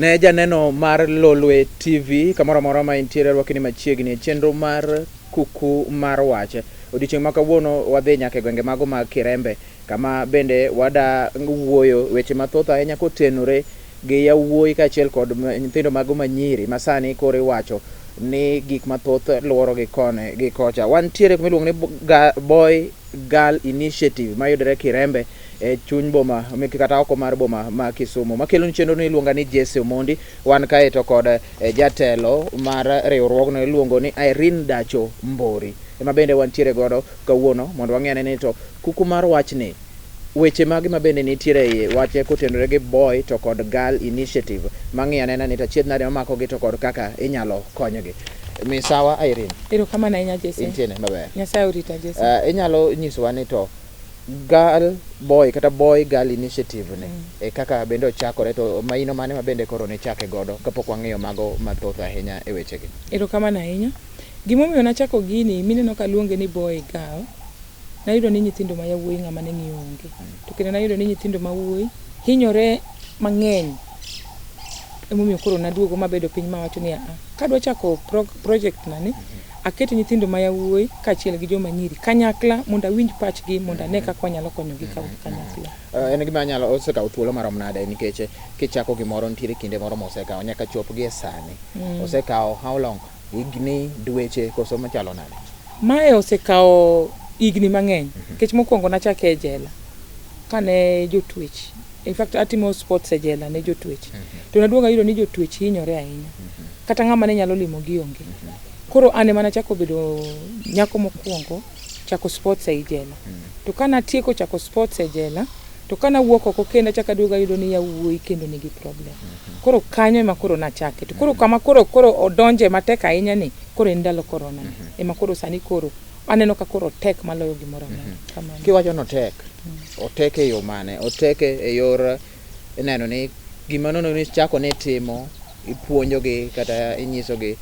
Ne janeno mar Lolwe TV kamoro amora ma intiere, rwaki ni machiegni e chenro mar Kuku mar Wach. Odiochieng' ma kawuono wadhi nyaka e gwenge mago mag Kirembe, kama bende wada wuoyo weche mathoth ahinya kotenore gi yawuoyi kaachiel kod nyithindo mago manyiri ma sani koro iwacho ni gik mathoth luoro gi koni gi kocha. Wantiere kuma iluongo ni Boy Girl Initiative mayudore Kirembe e chuny boma kata oko mar boma ma Kisumu. Makelo ni chenro ni iluonga ni Jesse Omondi. Wan kae to kod jatelo mar riwruogno iluongo ni Irene Dacho Mbori. Ema bende wantiere godo kawuono mondo wang'e ni to kuku mar wachni, weche mage ma bende nitiere e wach kotenore gi Boy to kod Girl Initiative, mang'i anena ni to achiedh nade mamako gi to kod kaka inyalo konygi. Misawa Irene. Erokamano ahinya, Jesse. Intiere maber? Nyasaye orita, Jesse. Inyalo nyisowa ni to girl boy kata Boy Girl Initiative ni e kaka bende ochakore, to maino mane ma bende koro nichake godo kapok wang'iyo mago mathoth ahinya e wechegi? Erokamano ahinya. Gimomiyo nachako gini mineno ka luonge ni Boy Girl, nayudo ni nyithindo ma yawuoyi ng'ama ne ng'iyo onge. To kendo nayudo ni nyithindo ma wuoyi hinyore mang'eny. Emomiyo koro naduogo mabedo piny mawacho ni aa, kadwa chako project na ni, aket nyithindo ma yawuoyi kaachiel gi joma nyiri kanyakla mondo awinj pachgi, mondo ane kaka wanyalo konyogi ka kanyakla. En gima nyalo osekawo thuolo marom nade? Nikech kichako gimoro, nitiere kinde moro mosekawo nyaka chop gi e sani. Osekawo how long? Higni, dweche, koso machalo nade? Mae osekawo higni mang'eny nikech mokwongo nachake e jela kane jotwech. In fact, atimo sports e jela ne jotwech. To naduogo ayudo ni jotwech hinyore ahinya. Kata ng'ama ne nyalo limogi onge. Koro an ema nachako bedo nyako mokwongo chako sports ei jela. To kanatieko chako sports e jela, to kanawuok oko kendo achako aduogo ayudo ni yawuoyi kendo nigi problem. Koro kanyo ema koro nachake. To koro kama koro odonje matek ahinya ni, koro en ndalo corona ni. Ema koro sani koro aneno ka koro otek maloyo gimoro amora. Kamano. Kiwacho ni otek, otek e yo mane? Otek e yor neno ni gima nono ni chako ni timo, ipuonjogi kata inyisogi,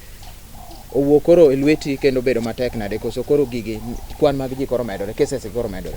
owuok koro e lweti kendo bedo matek nade? Koso koro gigi kwan mag ji koro medore, cases koro medore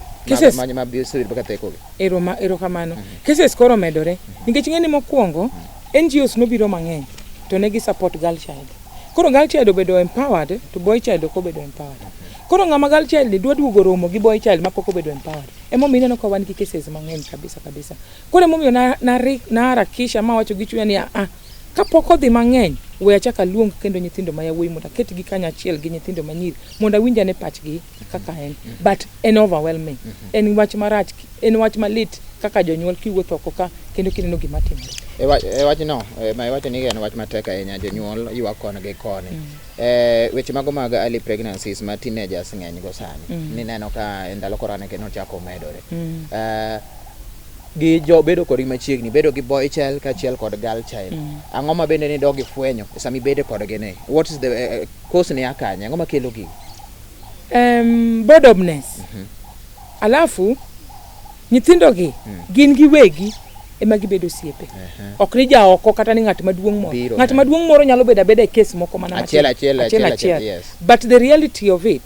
ma osebedo ka thekogi? Erokamano. Cases koro medore nikech ing'e ni mokwongo NGOs nobiro mang'eny to ne gi support girl child. Koro girl child obedo empowered to boy child ok obedo empowered. Koro ng'ama girl child ni dwa duogo romo gi boy child mapok obedo empowered. Emomiyo ineno ka wan gi cases mang'eny kabisa kabisa. Koro emomiyo na harakisha mawacho gi chunya ni ah, kapok odhi mang'eny, we achak aluong kendo nyithindo ma yawuoyi mondo aketgi kanyachiel gi nyithindo manyiri mondo awinj ane pachgi kaka en. But en overwhelming. En wach marach, en wach malit kaka jonyuol kiwuotho oko ka kendo kineno gima timore. E wachno ma iwacho ni en wach matek ahinya, jonyuol ywak koni gi koni. Weche mago mag early pregnancies ma teenagers ng'eny go sani, nineno ka e ndalo corona kendo ochako medore. Gi jo bedo kodgi machiegni, bedo gi boy child kaachiel kod girl child. Ang'o ma bende nidog ifwenyo sama ibedo kodgi ni? What is the cause ni akanye? Ang'o makelo gigi? Boredomness. Alafu nyithindogi gin giwegi ema gibedo osiepe. Ok ni jaoko kata ni ng'at maduong' moro. Biro, Ng'at maduong' moro nyalo bedo abeda e case moko mana Achiel, matin. achiel, achiel, achiel, achiel. Yes. But the reality of it,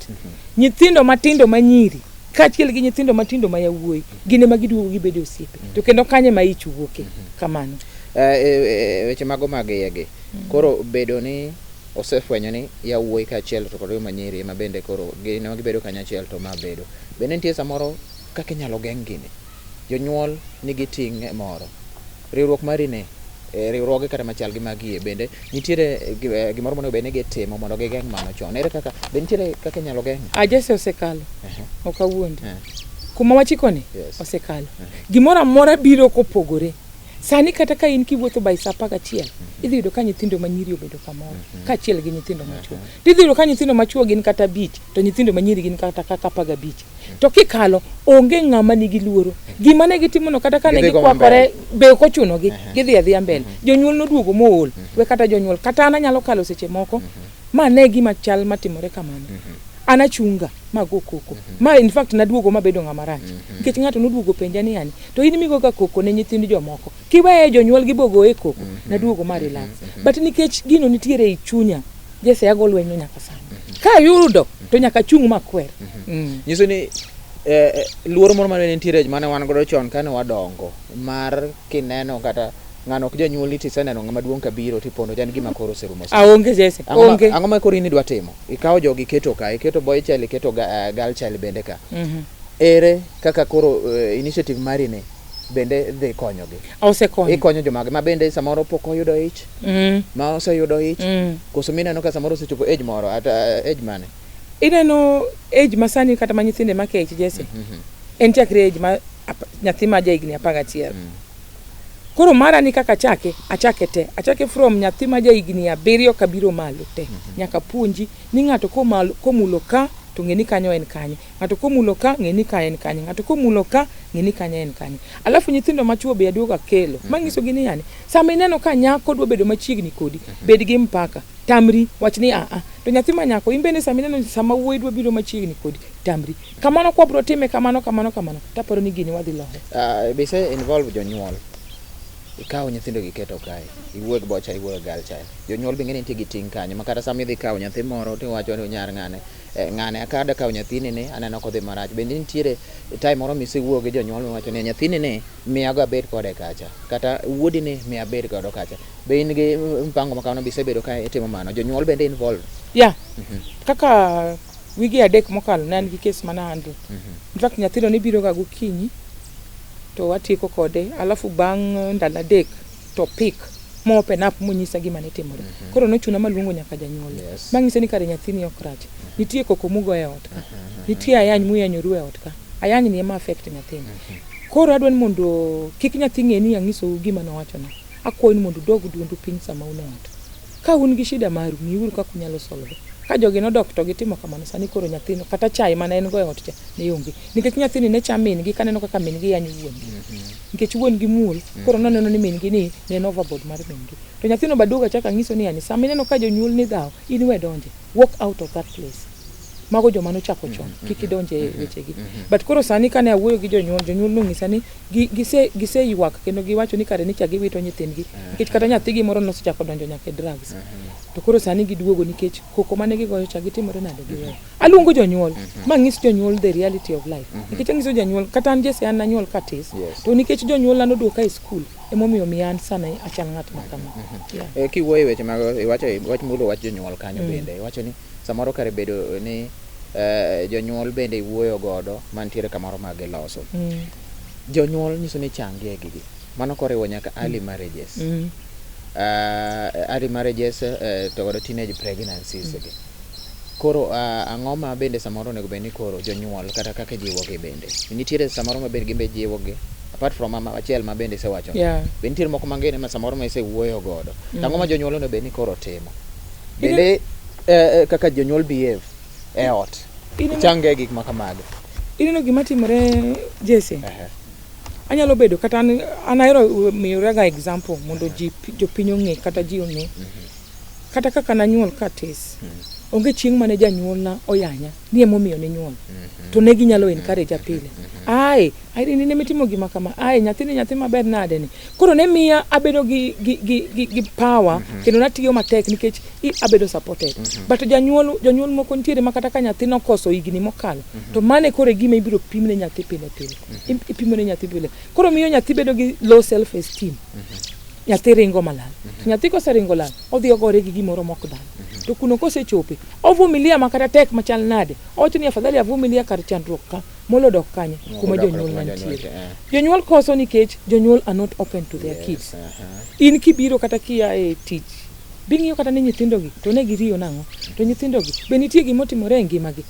nyithindo matindo manyiri kaachiel gi nyithindo matindo ma yawuoyi gin ema giduogo gibedo osiepe. To kendo kanyo ema ich wuoke. Kamano. Weche mago mag iye gi. Koro bedo ni osefwenyo ni yawuoyi kaachiel to kod joma nyiri ema bende koro gin ema gibedo kanyachiel to ma bedo. Bende nitie samoro kaka inyalo geng' gini. Jonyuol nigi ting' moro. Riwruok mari ni, riwruoge kata machal gi mag yie bende nitiere gimoro monego bed ni gitimo mondo gigeng' mano chon. Ere kaka, be nitiere kaka inyalo geng'? Ajese osekalo. Ok awuondi. Kuma wachiko ni osekalo. Gimoro amora biro kopogore. Sani kata ka in kiwuotho by saa 11, idhi yudo ka nyithindo manyiri obedo kamoro kaachiel gi nyithindo machuo. Tidhi yudo ka nyithindo machuo gin kata 5 to nyithindo manyiri gin kata kaka 15. To kikalo onge ng'ama nigi luoro. Gima ne gitimono kata ka ne Gidhi go gikwakore be ok ochunogi, gidhi adhiya mbele. Jonyuol noduogo mool. We kata jonyuol, kata an anyalo kalo seche moko ma ne gima chal matimore kamano. An achunga mago koko. Ma in fact naduogo mabedo ng'ama rach. Nikech ng'ato noduogo penja ni yani, to in migoga koko ne nyithind jomoko. Kiweye jonyuol gibogoye koko, naduogo ma relax. But nikech gino nitiere ei chunya, Jesse, ago lweny no nyaka sani. Kayudo to nyaka chung' makwer. Nyiso ni luoro moro mane nitiere mane wan godo chon kane wadongo mar kineno kata Ng'ano ok janyuolni tiseneno ng'ama duong' kabiro tipondo jan gima koro oserumo. Aonge Jesse, onge. Ang'o ma koro in idwa timo? Ikawo jogi iketo ka, iketo boy child, iketo girl child bende ka. Ere kaka koro initiative mari ni bende dhi konyogi? Osekonyo. Ikonyo jomage ma bende samoro pok oyudo ich, ma oseyudo ich, koso mineno ka samoro osechopo age moro, ata age mane? Ineno age masani kata ma nyithinde make ich Jesse, en chakre age ma nyathi ma ja higni 11. Koro mara ni kaka achake, achake te. Achake from nyathi ma ja higni 7 kabiro malo te. Nyaka puonji ni ng'ato komulo ka to ng'e ni kanyo en kanye. Ng'ato komulo ka ng'e ni ka en kanye. Ng'ato komulo ka ng'e ni kanyo en kanye. Alafu nyithindo machuo be aduogo akelo. Manyiso gi ni yani, sama ineno ka nyako dwa bedo machiegni kodi, bed gi mpaka. Tamri, wach ni a a. To nyathi ma nyako, in bende sama ineno sama wuoyi dwa biro machiegni kodi, tamri. Kamano kwa bro time kamano kamano kamano, taparo ni gini wadhi loyo. Be ise involve jonyuol? Ikawo nyithindo gi iketo kae, iwuoyo gi boy child, iwuoyo gi girl child. Jonyuol be ing'e ni nitie gi ting' kanyo, ma kata sama idhi kawo nyathi moro tiwacho ni nyar ng'ane, ng'ane akada kawo nyathini ni, aneno kodhi marach. Bende nitiere time moro misewuoyo gi jonyuol miwacho ni nyathini ni miyago abed kode kacha, kata wuodi ni miya abed godo kacha. Be in gi mpango ma kamano be isebedo ka itimo mano? Jonyuol bende involve? Yeah. Kaka wigi 3 mokalo ne an gi case mana handle. In fact nyathino ne biro ga gokinyi to watieko kode, alafu bang' ndalo 3 to pick mo open up monyisa gima ne timore. Koro nochuna maluongo nyaka janyuol. Mang'ise ni kare nyathini ok rach. Nitie koko mugoyo e ot ka. Nitie ayany muyanyoru e ot ka. Ayany ni ema affect nyathini. Koro adwa ni mondo kik nyathi ng'e ni ang'isou gima nowachona. Akwayo ni mondo udog duondu piny sama un e ot. Ka un gi shida maru, ng'iuru kaka unyalo solve. Ka jogi nodok to gitimo kamano, sani koro nyathino kata chai mana en go e ot cha ne onge. Nikech nyathini ne cha min gi kaneno kaka min gi yanyo wuon gi. Nikech wuon gi muol, koro noneno ni min gi ni ne en overboard mar min gi. To nyathino be aduogo achako ang'iso ni yani sama ineno ka jonyuol ni dhaw, in we donje. Walk out of that place. Mago joma nochako chon, kik idonje e wechegi. But koro sani kane awuoyo gi jonyuol, jonyuol nonyisa ni gise ywak kendo giwacho ni kare nicha giwito nyithindgi. Nikech kata nyathigi moro nosechako donjo nyaka e drugs. To koro sani giduogo nikech koko mane gigoyo cha gitimore nade giweyo. Aluongo jonyuol, mang'is jonyuol the reality of life. Nikech ang'iso janyuol, kata an Jesse an nanyuol katis. To nikech jonyuol noduoka e school, emomiyo miya an sana achal ng'at ma kama. Yeah. Kiwuoyo e weche mag, iwacho, wach mulo wach jonyuol kanyo bende, iwacho ni samoro kare bedo ni jonyuol bende iwuoyo godo mantiere kamoro ma giloso. Jonyuol nyiso ni changie gigi. Mano koriwo nyaka early marriages. Early marriages to godo teenage pregnancies gi. Koro ang'o ma bende samoro onego bed ni koro jonyuol kata kaka ijiwogi bende? Nitiere samoro ma bende gin be jiwogi apart from achiel ma bende isewacho. Be nitiere moko mang'eny ma samoro ma isewuoyo godo. Ang'o ma jonyuol onego bed ni koro timo? Bende kaka jonyuol behave e ot. Change gik ma kamago. Ineno gima timore Jesse? Anyalo bedo kata an ahero miyoraga example mondo ji jopiny ong'e kata ji ong'e. Kata kaka nanyuol katis, onge chieng' mane janyuolna oyanya ni emomiyo ninyuol. To ne ginyalo encourage pile. Ae, Irene in emitimo gima kama. Ae, nyathini nyathi maber nade ni. Koro ne miya abedo gi power kendo natiyo matek nikech abedo supported. But jonyuol moko nitiere ma kata ka nyathi nokoso higni mokalo, to mane koro e gima ibiro pimne nyathi pile pile. Ipimo ne nyathi pile. Koro miyo nyathi bedo gi low self esteem. Nyathi ringo malal. Nyathi koseringo lal, odhi ogore gi gimoro mok dhano. To kuno kosechope, ovumilia ma kata tek machal nade. Owacho ni afadhali avumilia kar chandruok ka, molo dok kanye, kuma jonyuol mantiere. Jonyuol koso nikech jonyuol are not open to their kids. In kibiro kata kia e tich, bing'iyo kata ni nyithindogi to ne giriyo nang'o, to nyithindogi be nitie gimotimore e ngimagi.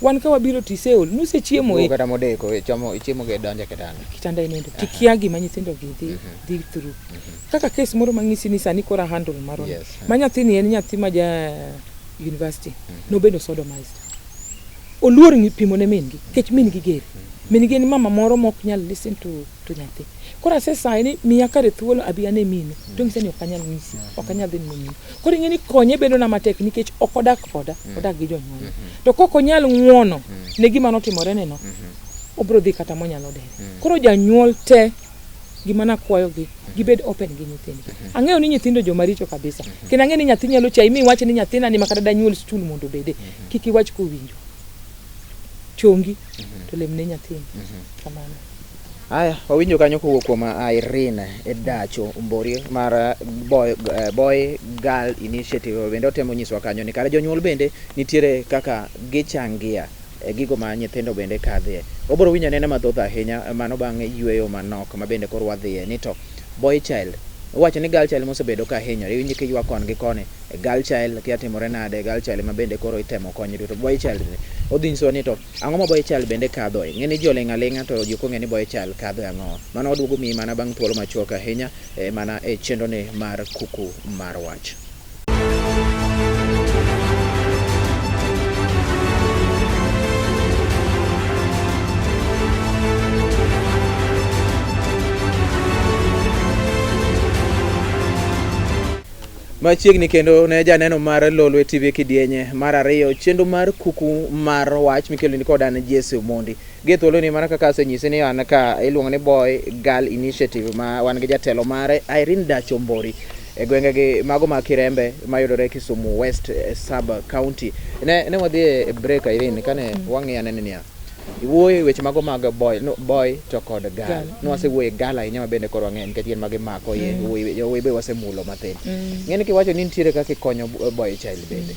Wan ka wabiro tiseol, nusechiemo e. Kata modeko, ichiemo gi donjo e kitanda. Kitanda inindo, tikia gima nyithindogi dhi through. Kaka case moro mang'isi ni sani koro handle maro. Ma nyathini en nyathi ma ja university, nobedo sodomized. Oluor pimo ne min gi, nikech min gi ger. Min gi en mama moro mok nyal listen to nyathi. Koro asesaye ni miya kare thuolo abi ane minu. To ng'ise ni ok anyal nyisi, ok anyal dhi neno minu. Koro ing'e ni konye bedo na matek nikech ok odak koda, odak gi jonyuolne. To kok onyal ng'uono ne gima notimore neno, obro dhi kata monyalo dere. Koro janyuol te gima nakwayogi, gibed open gi nyithindgi. Ang'eyo ni nyithindo joma richo kabisa. Kendo ang'eyo ni nyathi nyalo chayi mi iwach ni nyathina ni makata danyuol stool mondo obede. Kik iwach kowinjo. Chongi to lemne nyathini. Kamano. Aya, wawinjo kanyo kowuok kuom Irene Dacho Mbori mar Boy Girl Initiative bende otemo nyisowa kanyo ni kare jonyuol bende nitiere kaka gichangia e gigo ma nyithindo bende kadhie. Wabiro winjo anena mathoth ahinya mano bang' yueyo manok ma bende koro wadhiye ni to boy child iwacho ni girl child mosebedo ka hinyore iwinjo kiywak kon gi koni girl child kia timore nade girl child ma bende koro itemo kony duto boy child ni odhi nyisowa ni to ang'o ma boy child bende kadhoe ng'e ni ji oling' aling'a to ji ok ong'e ni boy child kadhoe ang'o mano waduogo miyi mana bang' thuolo machuok ahinya mana e chenro ni mar kuku mar wach. Machiegni kendo ne janeno mar Lolwe TV kidienye mar ariyo chenro mar kuku mar wach mikeloni kod an Jesse Omondi. Gie thuoloni mana kaka asenyisi ni an ka iluongo ni Boy Girl Initiative ma wan gi jatelo mare Irene Dacho Mbori e gwengegi mago ma Kirembe mayudore Kisumu West Sub County. Ne wadhi e break Irene kane wang'iyo anene niya iwuoyo e weche mago mag boy, no, boy to kod girl. Girl. Nwasewuoyo e girl ahinya ma bende koro wang'eyo nikech gin ma gimako iye, yowuoyi be wasemulo mathin. Ng'eni kiwacho ni nitiere kaka ikonyo boy child bende.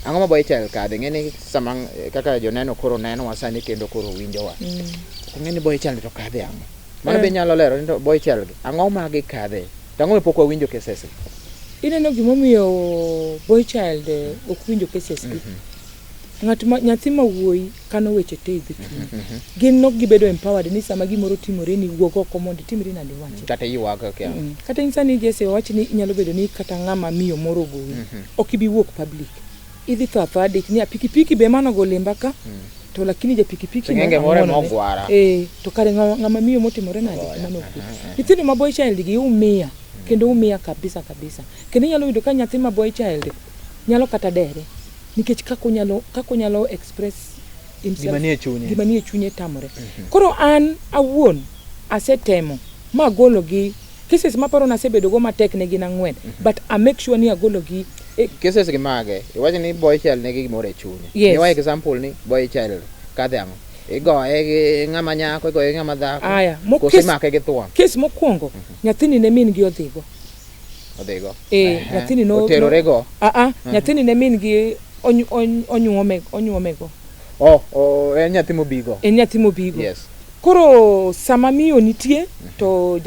Ang'o ma boy child kadhe? Ng'eni sama kaka joneno koro nenowa sani kendo koro winjowa. Ok ong'e ni boy child to kadhe ang'o. Mano be inyalo lero ni to boy child gi ang'o ma gikadhe? To ang'o ma pok wawinjo cases gi? Ineno gimomiyo boy child ok winjo cases gi? Ng'at ma nyathi ma wuoyi kano weche te e dho chunye. Gin nok gibedo empowered ni sama gimoro timore ni wuog oko mondo itimri nade iwachi. Kata ywak kia. Kata in sani Jesse wawach ni inyalo bedo ni kata ng'ama miyo moro ogoyi. Ok ibi wuok public. Idhi tho athoa dich ni a pikipiki be mano go limba ka. To lakini ja pikipiki Sing'enge moro ema ogwara. To kare ng'ama miyo motimore nade mano ok. Nyithindo ma boy child gi umia kendo umia kabisa kabisa. Kendo inyalo yudo ka nyathi ma boy child nyalo kata dere nikech kaka onyalo express himself Gima nie chunye. gima nie chunye tamore. Koro an awuon asetemo magolo gi cases maparo nasebedo go matek ne gin ang'wen but I make sure ni agolo gi Cases gi mage? Iwacho ni boy child nigi gimoro e chunye. Yes. Miwa example ni boy child kadhe ang'o? Igoye gi ng'ama nyako, igoye gi ng'ama dhako. Aya, Koso imake gi thuon? Case mokwongo, nyathini ne min gi odhigo. Odhigo. Nyathini no Oterore go. Nyathini ne min gi onyuome go. Oh, en nyathi mobigo. En nyathi mobigo. Yes. Koro sama miyo nitie to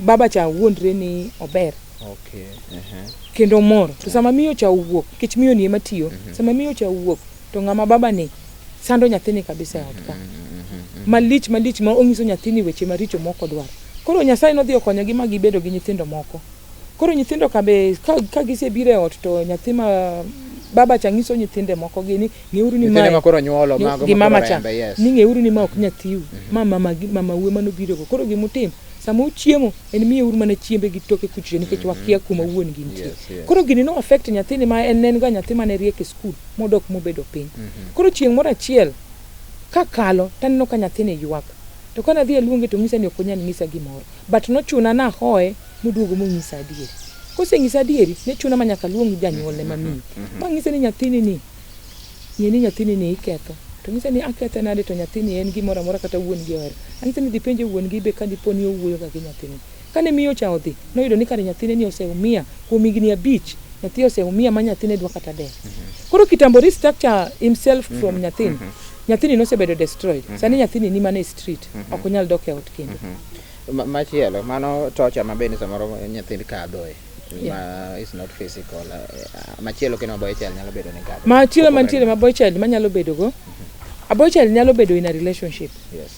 baba cha wuondre ni ober. Okay. Kendo mor. To sama miyo cha owuok, nikech miyo ni ema tiyo, sama miyo cha owuok to ng'ama baba ni sando nyathini kabisa e ot ka. Malich malich ma onyiso nyathini weche maricho mok odwar. Koro Nyasaye nodhi okonyogi ma gibedo gi nyithindo moko. Koro nyithindo ka be ka gisebiro e ot to nyathi ma baba cha nyiso nyithinde moko gi ni ng'euru ni Nyithinde ma koro nyuolo, mago gi ma mama koro cha, rembe, yes. ni ng'euru ni ma ok nyathiu, ma mama u ema nobiro go. Koro gimutim, sama uchiemo en miyeuru mana chiembe gi toke kucho nikech wakia kuma wuon gi nitie. Yes, yes. Koro gini no affect nyathini ma en ga nyathi mane riek e skul modok mobedo piny. Koro chieng' moro achiel kakalo taneno ka nyathini ywak. To kana adhi aluonge to onyisa ni ok onyal nyisa gimoro. But nochuna nahoye moduogo monyisa adieri. Kosenyisa adieri, ne chuna ma nyaka aluong janyuolne ma miyo. Manyise ni nyathini ni, ng'e ni nyathini ni iketho. To nyise ni akethe nade to nyathini en gimoro amora kata wuon gi ohero. Anyise ni dhi penje wuon gi be ka dipo ni owuoyo ga gi nyathini. Kane miyo cha odhi, noyudo ni kare nyathine ni oseumia kuom higni 5. Nyathi oseumia ma nyathine dwa kata dere. Koro kitambo restructure himself from nyathini. Nyathini nosebedo destroyed. Sani nyathini ni mana e street. Ok onyal dok e ot kendo. Machielo, mano torture ma bende samoro nyithind kadhoe. Ma is not physical. Machielo kendo ma boy child nyalo bedo ni kadho. Machielo Opogore mantiere ma boy child manyalo bedo go. A boy child nyalo bedo in a relationship. Yes.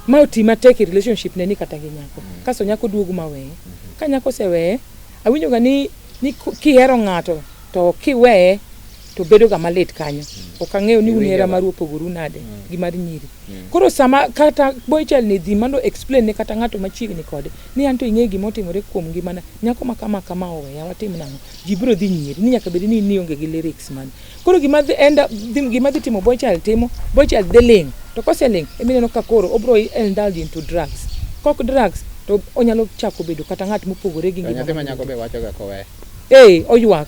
Ma oti matek e relationship ne ni kata gi nyako. Kasto nyako duogo ma weye. Ka nyako oseweye, awinjo ga ni kihero ng'ato to kiweye to bedo ga malit kanyo. Ok ang'eyo ni un Iwinjo hera ga. maru opogoru nade gi mar nyiri. Koro sama kata boy child ni dhi mondo explain ne kata ng'ato machiegni kode ni anto ing'e gima otimore kuom ngimana, nyako ma kama kama oweya, watim nang'o? Ji biro dhi nyieri ni nyaka bed ni in ionge gi lyrics mane. Koro gima dhi end up, dhi, gima dhi timo boy child timo, boy child dhi ling'. To koseling', emineno ka koro obro indulge into drugs. Kok drugs, to onyalo chako bedo kata ng'at mopogore gi To ngima nyathi ma mar nyako be wacho ga koweye. Oywak.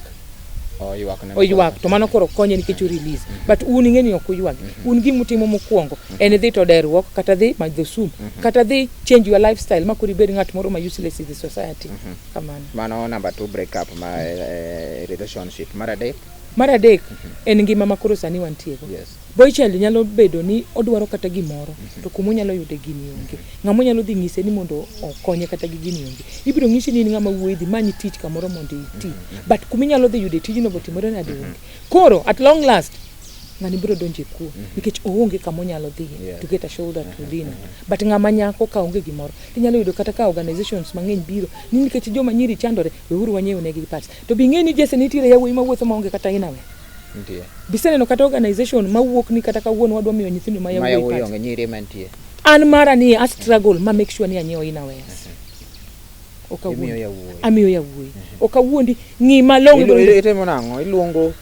Oywak ne Oywak to mano koro konye nikech o release. But un ing'e ni ok uywagi. Un gimutimo mokwongo en dhi to derruok kata dhi madho sum kata dhi change your lifestyle ma koro ibed ng'at moro ma useless in the society. Kamano. Mano number 2, break up ma relationship. Mar adek? Mar adek en ngima ma koro sani wantiego. Boy child nyalo bedo ni odwaro kata gimoro to kuma onyalo yude gini onge. Ng'ama onyalo dhi nyise ni mondo okonye kata gi gini onge. Ibiro nyisi ni in ng'ama wuoyi, dhi many tich kamoro mondo iti. But kuma inyalo dhi yude tijno botimore nade onge. Koro at long last ng'ani biro donjo e kuo nikech oonge kama onyalo dhiye to get a shoulder to lean on. But ng'ama nyako ka onge gimoro tinyalo yudo kata ka organizations mang'eny biro ni nikech joma nyiri chandore, weuru wanyiew negi pads. To be ing'e ni Jesse nitiere yawuoyi mawuotho maonge kata innerwear? Nitie. Biseneno kata organization mawuok ni kata kawuono wadwa miyo nyithindo ma Ma yawuoyi yawuoyi pads? onge, nyiri ema nitie. An mara ni a struggle ma make sure ni anyiewo innerwears. Ok Imiyo awuondi. yawuoyi. Amiyo yawuoyi. Ok awuondi. Ng'i malong'o ibiro yudo. Itimo nang'o? Iluongo,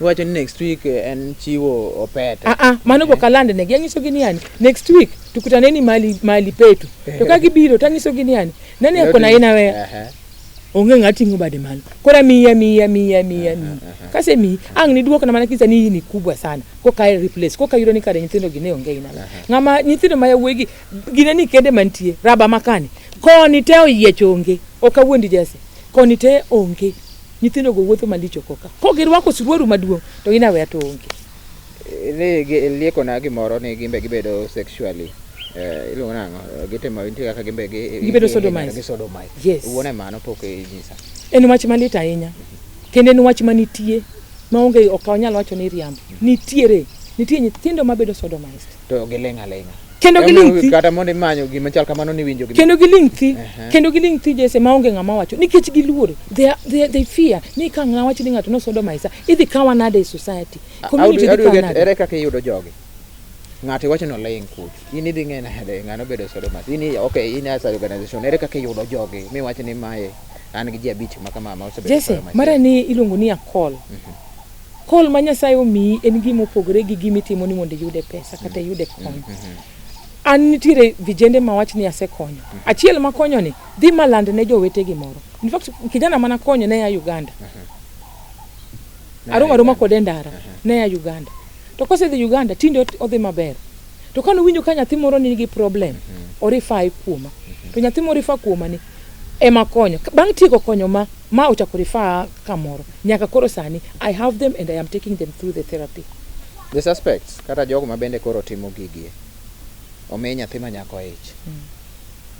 iwacho ni next week en chiwo opete. Ah ah, mano bo kaland negi. Anyiso gi ni yani next week tukutaneni mahali mahali petu. To ka gibiro to anyiso gi ni yani nani ako na innerwear? Onge ng'a ting'o bade malo. Koro amiyi amiyi amiyi amiyi amiyi. Kasemiyi, ang' niduokna mana kisa ni hii ni kubwa sana. Koka i replace, koka yudo ni kare nyithindo gi ne onge innerwear. Ng'ama nyithindo ma yawuoyi gi gine ni kende mantie, raba makani. Koni te oyiech onge. Ok awuondi Jesse. Koni te onge. Nyithindo go wuotho malich oko ka. Kogirwako suruaru maduong' to innerwear to onge. Ni liekona gimoro ni gimbe gibedo sexually, iluongo nang'o? Gitimo nitie kaka gimbe gi Gibedo sodomized. Gi sodomized. Yes. Wuone mano pok inyisa. En wach malit ahinya. Kendo en wach manitie maonge, ok wanyal wacho ni riambo. Nitiere, nitie nyithindo mabedo sodomized. To giling' aling'a. Kendo giling' thi. Kata mondo imanyo gima chal kamano ni winjo gima. Kendo giling' thi. Kendo giling' thi Jesse maonge ng'ama wacho nikech giluor. They fear ni ka ng'ama wacho ni ng'ato no sodomize, idhi kawa nade e society? Community How do dhi you kawa get, nade? ere kaka iyudo jogi? Ng'ato iwacho ni oling' kuch. In idhi ng'e nade ng'ano bedo sodomized? In okay, in as an organization, ere kaka iyudo jogi miwach ni mae an gi ji 5 ma kama ma osebedo Jesse, sodomized? mara ni iluongo ni a call. Call ma Nyasaye omiyi en gima opogore gi gima itimo ni mondo iyude pesa kata iyude kony. An nitiere vijende ma wach ni asekonyo. Achiel makonyo ni dhi maland ne jowete gimoro. In fact, kijana mana konyo ne ya Uganda. Aromo aroma kode e ndara ne ya Uganda. To kosedhi Uganda tinde odhi maber. To kane owinjo ka nyathi moro nigi problem, orifae kuoma. To nyathi morifa kuoma ni ema konyo. Bang' tieko konyo ma ochako refer kamoro. Nyaka koro sani I have them and I am taking them through the therapy. The suspects kata jogo ma bende koro timo gigi omi nyathi ma nyako ich.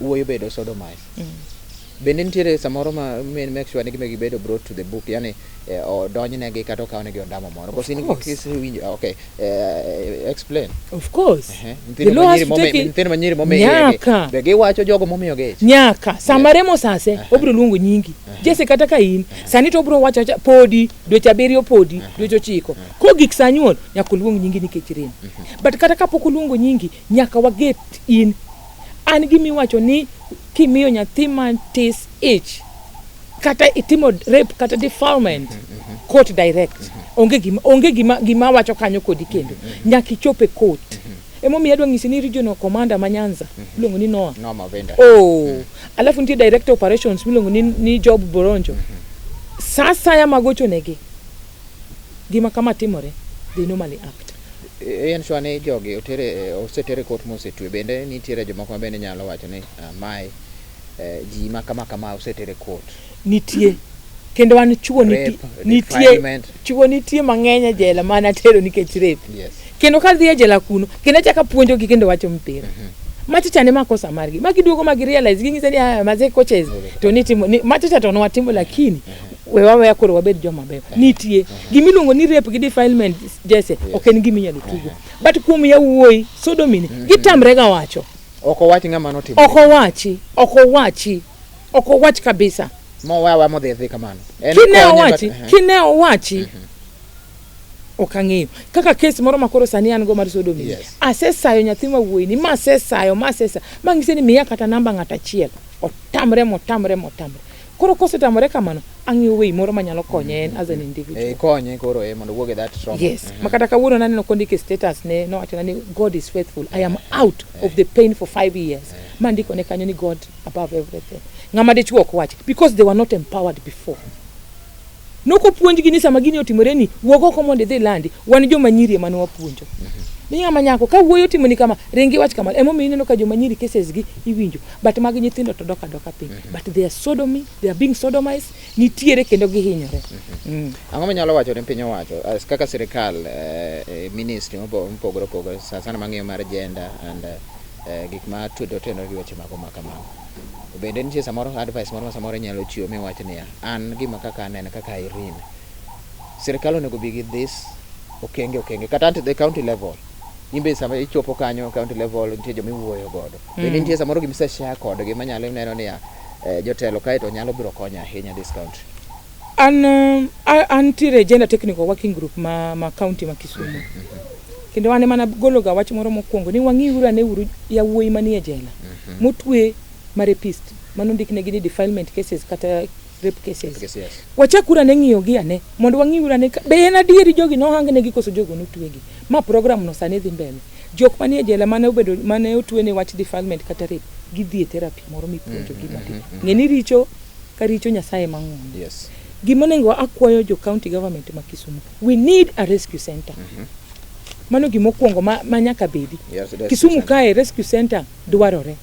Wuoyi obedo sodomized. Bende nitiere samoro ma men make sure ni gime gibedo brought to the book, yani odonjnegi kata okawnegi ondamo moro. Koso in course. kisewinjo, okay, explain. Of course. Nyithindo The law has manyiri to take it. nyithindo manyiri momiyo Nyaka. be giwacho jogo momiyo gi ich. Nyaka. Sama remo sase, obiro luongo nyingi. Jesse kata ka in, sani to obiro wacho awacha, podi, dweche 7 podi, dweche 9. Kogik sa nyuol, nyaka oluong nyingi nikech rem. But kata kapok oluongo nyingi, nyaka waget in. An gimiwacho ni kimiyo nyathi matis ich, kata itimo rape kata defilement, court direct. Onge gima wacho kanyo kodi kendo. Nyaka ichop e court. Emomiyo adwa nyisi ni regional commander ma Nyanza iluongo ni Noah. Noah Mavenda. Oh, alafu nitie director operations miluongo ni Job Boronjo. Sa asaya magochonegi, gima kama timore, they normally act. En sure ni jogi osetere court mosetwe. Bende nitiere jomoko ma bende nyalo wacho ni mae ji ma kama kama osetere court. Nitie. Kendo an chuo Rape, nitie, defilement. chuo nitie mang'eny e jela mana atero nikech rape. Kendo ka dhi e jela kuno, kendo achako apuonjogi kendo wacho mpira. Macha cha ne makosa margi. Ma giduogo ma girealize, ging'ise ni maze coaches to nitimo, ni, macha cha to nwatimo lakini we waweya koro wabed joma beyo. Nitie. Gimiluongo ni rape gi defilement, Jesse, ok en gima inyalo tugo. But kuom yawuoyi, sodomy ni, gitamre ga wacho. Ok owach ng'ama notimo. Ok owachi, ok owachi, ok owach kabisa. Mowe aweya modhi adhi kamano. En Kine konye, owachi, kine owachi, ok ang'eyo. Kaka case moro ma koro sani an go mar sodomy. Asesayo nyathi ma wuoyi ni, ma asesayo, ma asesayo. Ma ng'ise ni miya kata namba ng'ato achiel. Otamre, motamre, motamre. Koro kosetamore kamano, ang'iyo way moro manyalo konye en as an individual. Konye koro mondo owuog e that trauma. Yes. Ma kata kawuono naneno kondiko e status ne, nowachona ni God is faithful. I am out of the pain for 5 years. Ma ndiko ne kanyo ni God above everything. Ng'ama dichuo ok wach because they were not empowered before. Nokopuonjgi ni sama gini otimore ni wuog oko mondo idhi landi. Wan joma nyiri ema ne wapuonjo. Ni ng'ama nyako ka wuoyi otimoni kama, ring iwach kama. Emomiyo ineno ka joma nyiri cases gi iwinjo. But mag nyithindo to dok adoka piny. But they are sodomy, they are being sodomized, nitiere kendo gihinyore. Ang'o minyalo wacho ne piny owacho as kaka sirikal ministry mopogore opogore sana sana mang'iyo mar gender and gik ma tudo tenore gi weche mago ma kamago. Bende nitie samoro advice moro ma samoro inyalo chiwo miwach niya, an gima kaka aneno kaka Irene, sirikal onego bi gi this okenge okenge kata at the county level. In be sama ichopo kanyo county level nitie joma iwuoyo godo. Bende nitie samoro gima ise share kodgi manyalo neno niya, jotelo kae to nyalo biro konyo ahinya this country. An antiere gender technical working group ma county ma Kisumu. Kendo an ema nagolo ga wach moro mokwongo ni wang'iuru ane uru yawuoyi manie jela motwe ma rapist manondiknegi ni defilement cases kata rape cases. Yes. Wachakuru ane ng'iyo gi ane mondo wang'iuru ane be en adieri jogi nohangnegi koso jogo notwegi. Ma program no sani dhi mbele. Jok manie jela mane obedo mane otwe ne wach defilement kata rape gidhi e therapy moro mipuonjo gi madi. Ng'e ni richo ka richo Nyasaye mang'uono. Gima onego akwayo jo county government ma Kisumu, we need a rescue center. Mano gimokwongo ma nyaka bedi. Yes, rescue Kisumu center. Kae rescue center dwarore.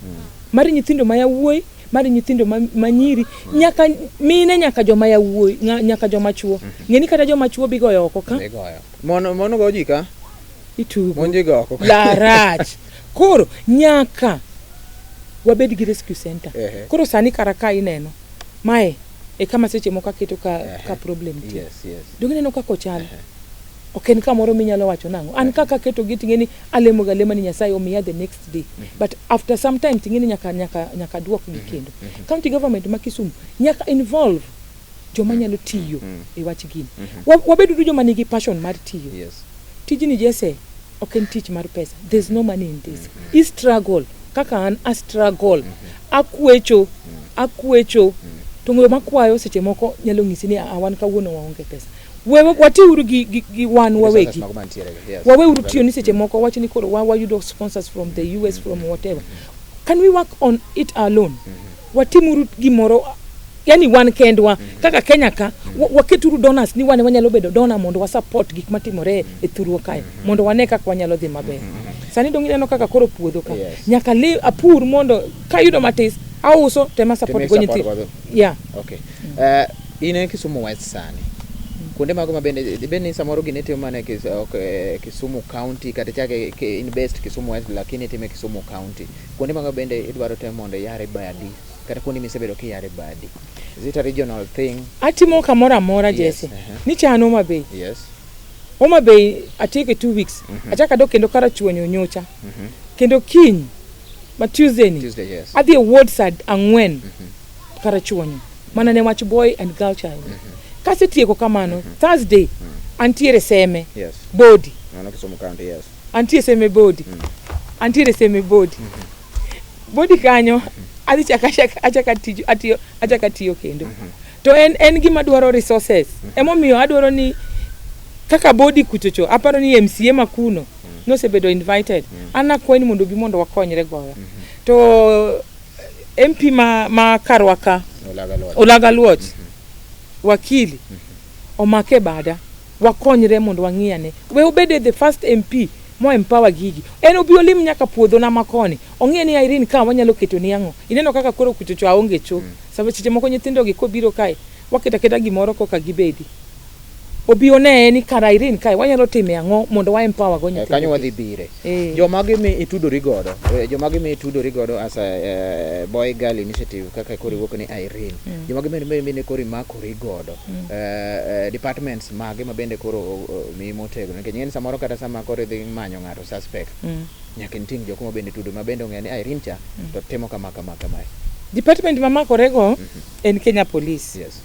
Mar nyithindo ma yawuoyi, mar nyithindo ma nyiri, nyaka mine, nyaka joma yawuoyi, nyaka joma chuo. Ng'e ni kata joma chuo bigoyo oko ka. Bigoyo. Mon mon go ji ka? Itugo. Mon ji go oko ka. La rach. Koro nyaka wabed gi rescue center. Koro sani kara ka ineno, mae e kama seche moko aketo ka problem nitie. Yes. Donge ineno kaka ochal? Ok en kamoro minyalo wacho nang'o. An kaka aketo gi ting'e ni alemo ga alema ni Nyasaye omiya the next day. But after some time ting'e ni nyaka duok gi kendo. County government ma Kisumu nyaka involve joma nyalo tiyo e wach gini. Wabeduru joma nigi passion mar tiyo. Tijni Jesse ok en tich mar pesa. There's no money in this. I struggle kaka an a struggle. Akwecho, akwecho. To ng'eyo makwayo seche moko nyalo nyisi ni wan kawuono waonge pesa. We watiuru gi wan wawegi. Mago mantiere go, yes. Waweuru tiyo ni seche moko wach ni koro wayudo sponsors from the US, from whatever. Can we work on it alone? Watimuru gimoro, yani wan kendwa kaka Kenya ka waketuru donors ni wan wanyalo bedo donor mondo wa support gik matimore e thurwa kae mondo wane kaka wanyalo dhi maber. Sani dong ineno kaka koro puodho ka. Nyaka le apur mondo kayudo matis auso tema support Temi go support nyithi. godo. Yeah. Okay. In e Kisumu West sani. Kuonde mago ma bende bende ni samoro gini itimo mana e Kisumu County kata chake in based Kisumu West lakini itime Kisumu County. Kuonde mago bende idwaro temo mondo iyare badi kata kuonde misebedo kiyare badi. Is it a regional thing? Atimo kamoro amora Jesse. Ni chan Homa Bay. Homa Bay atieko 2 weeks. Achako adok kendo Karachuonyo nyocha. Kendo kiny ma Tuesday ni. Tuesday, yes. Adhi e wards 4 Karachuonyo. Mana ne wach boy and girl child. Kasetieko kamano, Thursday antiere Seme. Bodi. Mano Kisumu County, yes. Antie Seme Bodi. Antiere Seme Bodi. Bodi kanyo adhi chaka achaka tiyo atiyo achaka tiyo kendo. To en gima dwaro resources. Emomiyo adwaro ni kaka bodi kuchocho aparo ni MCA makuno nosebedo invited. An akwayi ni mondo obi mondo wakonyre goyo. To MP ma karwa ka Olaga Luoch. Olaga Luoch. Wakili omake bada wakonyre mondo wang'i ane. We obede the first MP mo empower gigi. En obi olim nyaka puodho na makoni. Ong'e ni Irene ka wanyalo keto ni ang'o. Ineno kaka koro kuchocho aonge cho. Sababu seche moko nyithindo gi kobiro kae waketo aketa gimoro koka gibedi. Obi one ni kara Irene kae wanyalo time ang'o mondo wa empower go nyithindo. Kanyo wadhi bire. Joma gi mi itudori godo, joma gi mi itudori godo as a boy girl initiative kaka koro iwuok ni Irene. Joma gi mi ne koro imakori godo. Departments mage ma bende koro mi motegno nikech ing'e ni samoro kata sama koro idhi manyo ng'ato suspect. Nyaka inting' jok ma bende tudo ma bende ong'e ni Irene cha to timo kama kama kama. Department mamakorego en Kenya Police. Yes.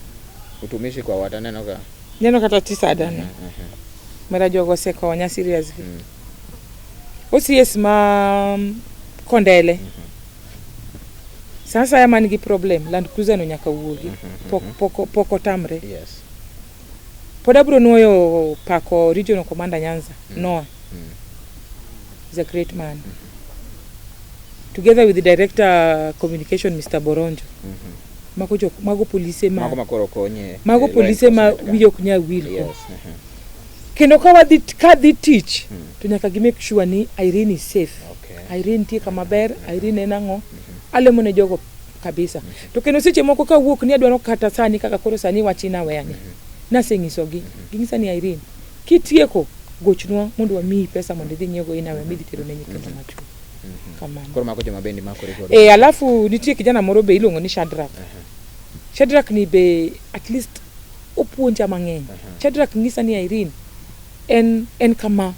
Utumishi kwa watu aneno ka. Neno kata tisada ne. Mara jogo osekonya seriously. OCS ma Kondele. Sasa ya man gi problem Land Cruiser no nyaka wuogi. Pok otamre. Pod abiro nuoyo pako Regional Commander Nyanza, Noah. He's a great man. Together with the Director Communication, Mr. Boronjo. Mago jok mago polise ma Mago ma koro konye. Mago law polise ma enforcement ka. wiyi ok nyal wil go. Yes. Kendo ka wadhi kadhi tich to nyaka gi make sure ni Irene is safe. Irene nitie kama ber, Irene en ang'o. Alemo ne jogo kabisa. To kendo seche moko kawuok ni adwaro kata sani kaka koro sani wach inawea ni. Naseng'isogi. Ging'isa ni Irene, kitieko gochnwa mondo wamiyi pesa mondo idhi inyiew go inawea midhi tero ne nyithindo machuo. Kamano. Koro mago joma bende makore godo. Eh, alafu nitie kijana moro be iluongo ni Shadrack. Shadrack ni be at least opuonja mang'eny. Shadrack ng'isa ni Irene en en kama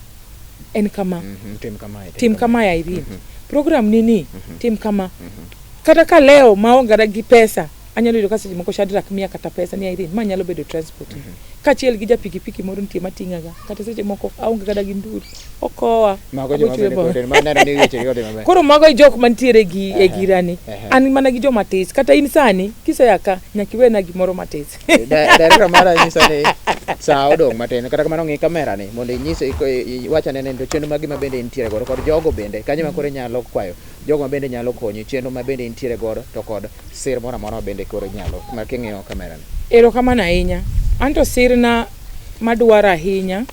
en kama Tim kamae. Tim kamae Irene. Program ni ni tim kama. Kata ka leo maonge kata gi pesa anyalo yudo ka seche moko Shadrack miya kata pesa ni Irene ma nyalo bedo transport ni. Kaachiel gi ja pikipiki moro nitie mating'aga kata seche moko aonge kata gi nduru okowa. Mago joma abochwe bende bo. kod ma neno ni weche gi odhi maber. Koro mago e jok mantiere gi e girani. An mana gi joma tis. Kata in sani kisea ka nyaka iwena gimoro matis. Director mara nyisa ni saa odong' matin. Kata kamano ng'i kamera ni mondo inyise iwach ane ni to chenro magi ma bende intiere godo kod jogo bende kanyo ma koro inyalo kwayo jogo ma bende nyalo konyi chenro ma bende intiere godo to kod sir moro amora ma bende koro inyalo ma king'iyo kamera ni. Erokamano ahinya. Anto sirna madwaro ahinya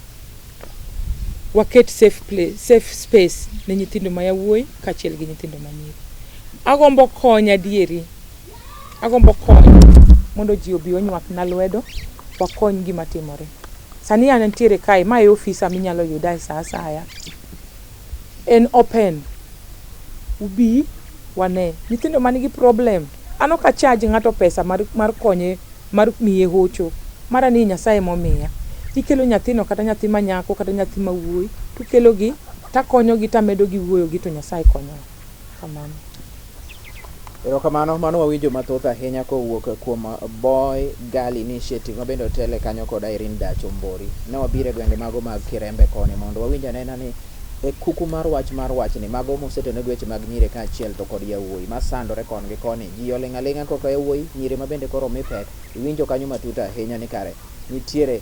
waket safe place, safe space ne nyithindo ma yawuoyi kaachiel gi nyithindo ma nyiri. Agombo kony adieri. Agombo kony mondo ji obi onywakna lwedo wakony gima timore. Sani an antiere kae, ma e ofisa minyalo yuda e sa asaya. En open. Ubi wane. Nyithindo man gi problem, an ok a charge ng'ato pesa mar, mar konye mar miye hocho. Mara ni Nyasaye momiya. Ikelo nyathino kata nyathi ma nyako kata nyathi ma wuoyi, tukelogi takonyogi tamedo gi wuoyo gi to Nyasaye konyowa. Kamano. Erokamano, mano wawinjo mathoth ahinya kowuok kuom Boy Girl Initiative ma bende otele kanyo kod Irene Dacho Mbori. Ne wabiro e gwenge mago mag Kirembe koni mondo wawinj anena ni e kuku mar wach mar wachni mago mosetene gi weche mag nyiri kaachiel to kod yawuoyi masandore kon gi koni. Ji oling' aling'a korka yawuoyi, nyiri ma bende koro omi pek. Iwinjo kanyo matut ahinya ni kare nitiere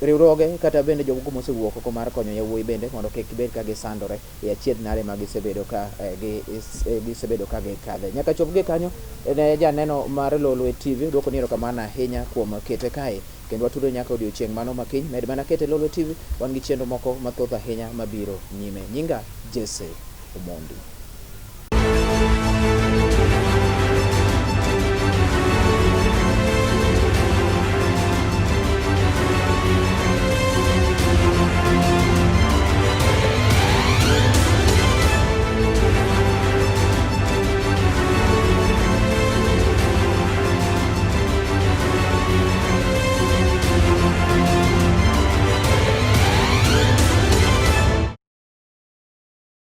riwruoge kata bende jogo mosewuok oko mar konyo yawuoyi bende mondo kik bed ka gisandore e achiedh nade ma gisebedo ka gisebedo ka gikadhe. Nyaka chop gi kanyo ne janeno mar Lolwe TV duoko ni erokamano ahinya kuom kete kae kendo watudo nyaka odiochieng' mano makiny. Med mana kete Lolwe TV wan gi chenro moko mathoth ahinya mabiro nyime. Nyinga Jesse Omondi.